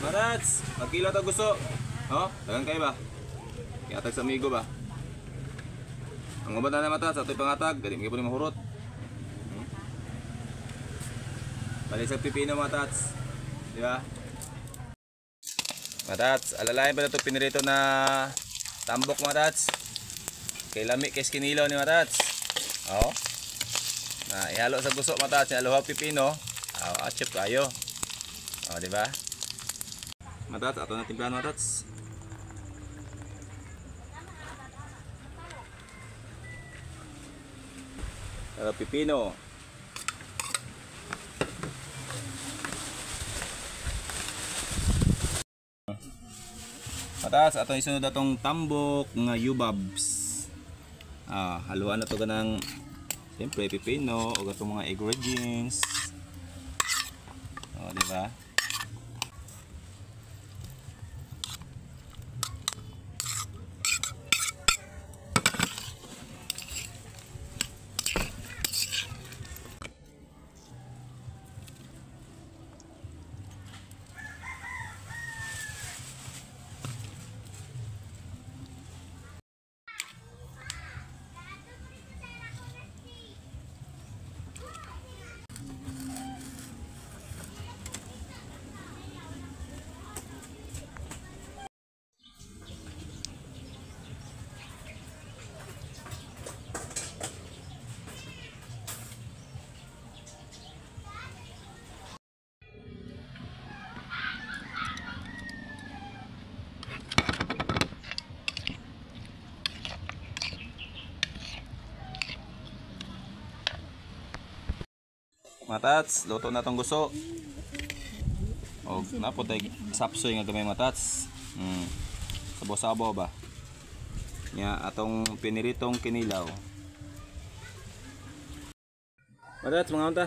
Marats, magkilo ta gusto. Oh, dagan kayo ba? Iatag sa amigo ba? Ang uban na mata sa ato'y pangatag, gani gyud ni mahurot. Balik sa pipino mga tats. Di ba? Mga tats, alalayan pa na ito pinirito na tambok mga tats. Kay lami kay kinilaw ni mga tats. Oh. Na ihalo sa guso mga tats, aluhag pipino. Oh, achip kayo. Oh, di ba? Mga tats, ato na timplahan mga tats. Pipino. Patas, atong isunod atong tambok nga yubabs. Haluan na to ganang siyempre pipino o atong mga ingredients. Oh, di ba? Mga tats, luto na tong guso. O, napotay sapsoy nga gamay mga tats. Sabo-sabo ba? Nya atong piniritong kinilaw. Mga tats, mga unta.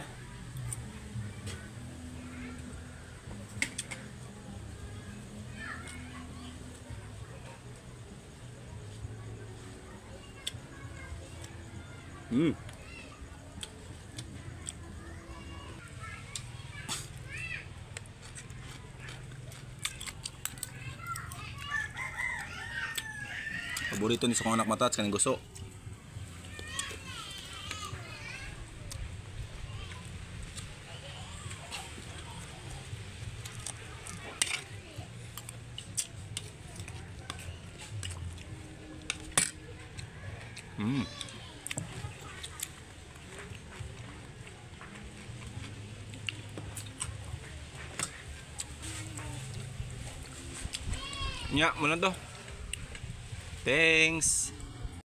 Paborito ni sa kong anak matats kaning guso. Nya, mo lang to. Thanks.